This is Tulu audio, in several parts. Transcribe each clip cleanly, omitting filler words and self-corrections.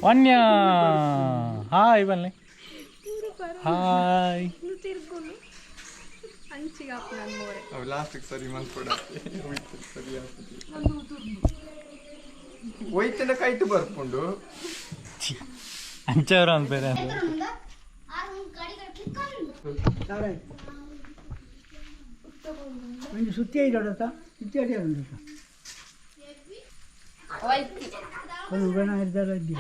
ವನ್ಯ ಹಾಯ್ ಬನ್ನಿ. ಹಾಯ್. ಅವು ಲಾಸ್ಟಿಗೆ ಸರಿ ಮನ್ಪೊಡ ಸರಿ ಆಗ್ತದೆ. ಒಯ್ತಂಡ ಕೈಟ್ ಬರ್ಪುಂಡು. ಅಂಚವ್ರ ಅಂತ ಬೇರೆ. ಒಂಜಿ ಸುತ್ತಿ ಐದೊಡತ ಸುತ್ತಿ ಅಡಿಯಾರುಂಡತ ಒಂದು ಗಣ ಇದ್ದಾರ ಅಡ್ಡಿ.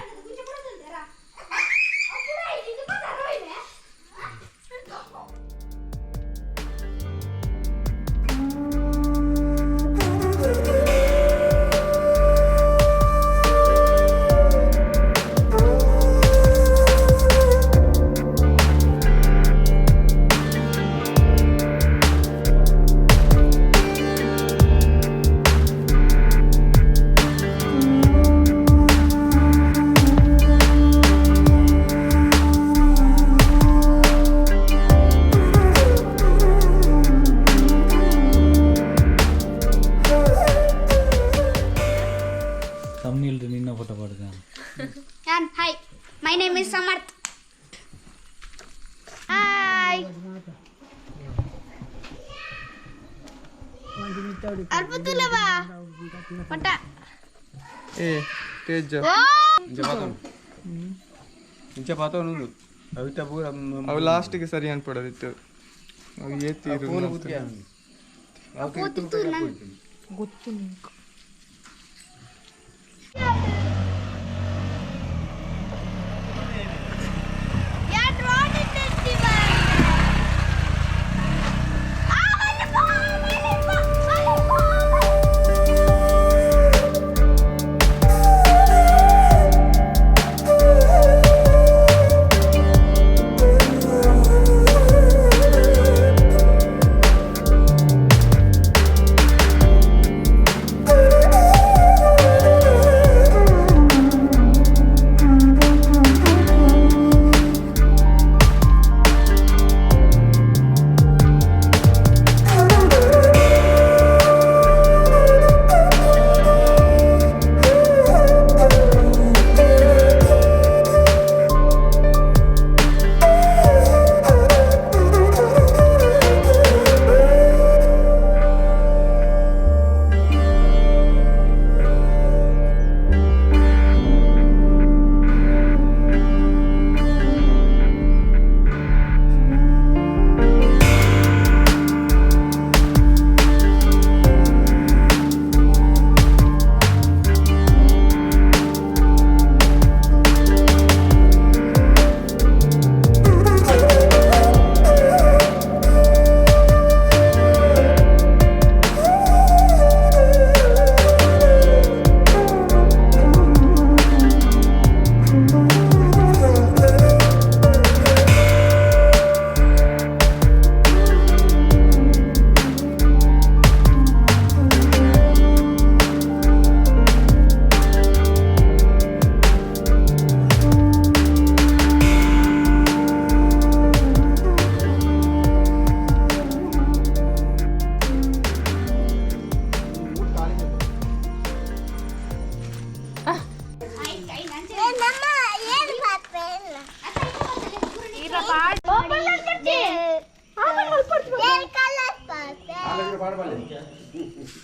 ತಮ್ನಿಲ್ರಿ ನಿನ್ನ ಫೋಟೋ ಪಡ್ದ. Hi, my name is Samarth. Hi. ಅರ್ಬುತ್ತುಲವಾ ಪಟ್ಟ. ಏ ತೇಜ. ಇಂಚ ಪಾತೊಂದು ಅವಿತ ಪೂರ. ಅವು ಲಾಸ್ಟಿಗೆ ಸರಿ ಅನ್ಪಡೋದಿತ್ತು. ಅವು ಏತಿ. ಗೊತ್ತು.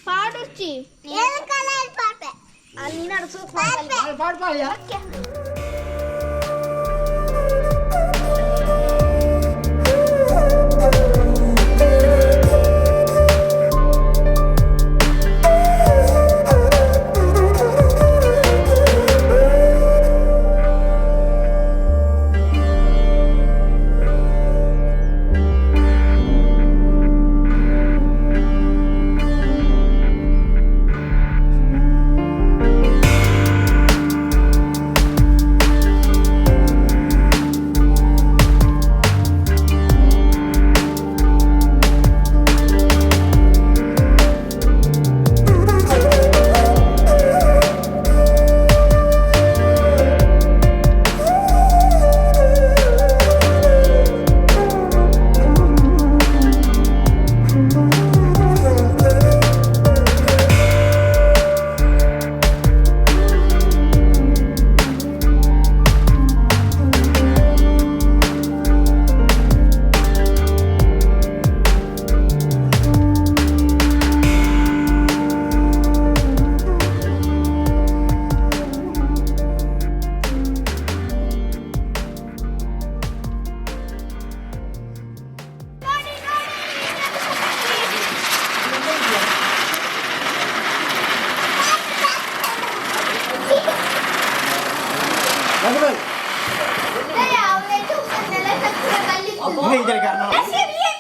ಪಾಡುಚ್ಚಿ. ಪಾಡ್ಪಾಯ.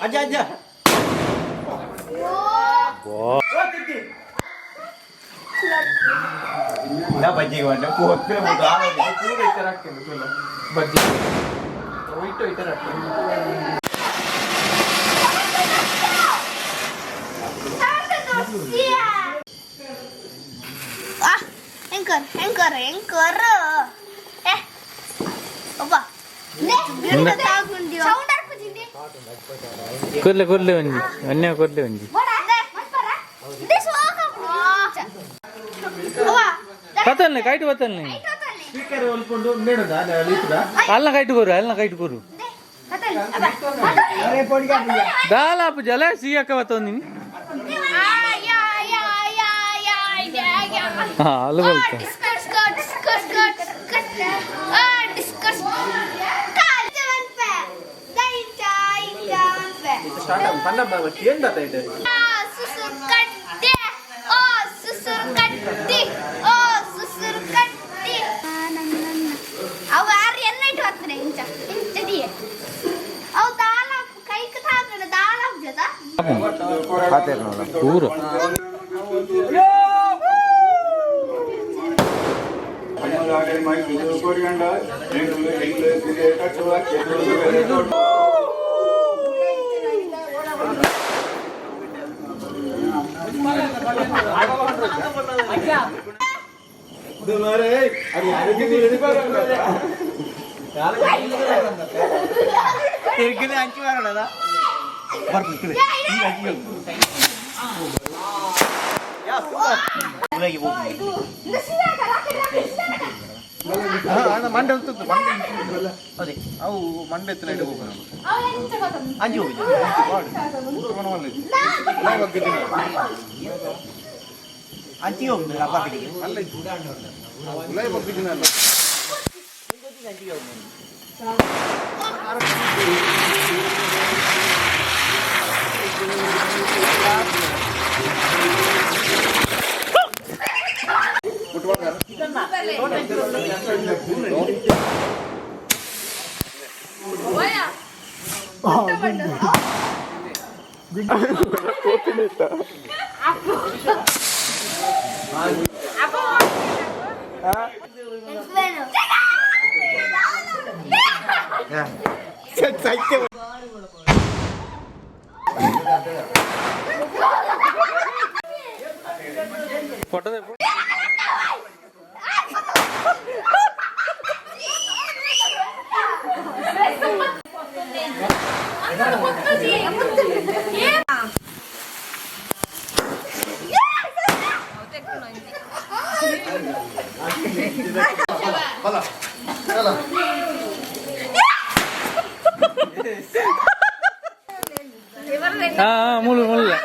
ಅಜ್ಜ ಅಜ್ಜ. ಬಜ್ಜಿಗೆ ಬಂಡೆ ಪೋತ್ರೆ. ಪೂರ ಇತರ ಹಾಕ್ತೇನೆ ತುಲ ಬಜ್ಜಿ ಒಯ್ಟು ಇತರ ಹಾಕ್ತೇನೆ. ಎಂಕರ್ ಎಂಕರ್ ಎಂಕರ್ ಏ ಒಬ್ಬ ಸೌಂಡ್ ಹಾಕುಜಿಂದಿ. ಕೊರ್ಲೆ ಕೊರ್ಲೆ ಒಂಜಿ ಅನ್ಯ ಕೊರ್ಲೆ ಒಂಜಿ. ಬತ್ತಲ್ನೆ ಕೈಟ್ ಬತ್ತಲ್ನೆ. ಸ್ಪೀಕರ್ ಒಲ್ಪುಂಡು ಉಂಡೇಡುದ ಲೀಪುದ. ಅಲ್ನ ಕೈಟ್ ಕೊರು, ಅಲ್ನ ಕೈಟ್ ಕೊರು. ದಾಲ ಜಲ ಸಿಯಕ್ಕ ಬತ್ತೊಂದಿನಿ. ಹಾ ಅಲ್ಲ ಬಲ್ತ. ಸ್ಟಾರ್ಟ್ ಪನ್ನ ಏನ್ ಬತ್ತ ಇದು? ಸುಸುರು ಕಡ್ಡೆ ಓ ಸುಸುರು ಕಡ್ಡಿ ಓ ಸುಸುರು ಕಡ್ಡಿ. ಅವು ಆರು ಎನ್ನ ಇಟ್ಟು ಹಾಕ್ತಾರೆ ಇಂಚ ಇಂಚ ದಿಯೆ. ಅವು ದಾಲ ಕೈಕ್ ತಾಕಣ ದಾಲ ಜೊತ. ಪೂರ. ತಿರ್ಗಿನ ಹಂಚಿ ಬರೋಣ ಬರ್ತದೆ. ಮಂಡೆ ಉಂಟು ಮಂಡೆ. ಅದೇ ಅವು ಮಂಡೆ ಎತ್ತಿನ ಇಡು ಹೋಗೋಣ. ಅಂಜಿ ಹೋಗಿ. ಅಂಚಿ ಹೋಗಿ ಅಪ್ಪ. ಉಲಾಯಿ ಬಗ್ಗಿದ್ದೀನಲ್ಲ. ಫೋಟೋ. ಹಾ ಹಾ ಮುಳ್ಳು ಮುಳ್ಳು.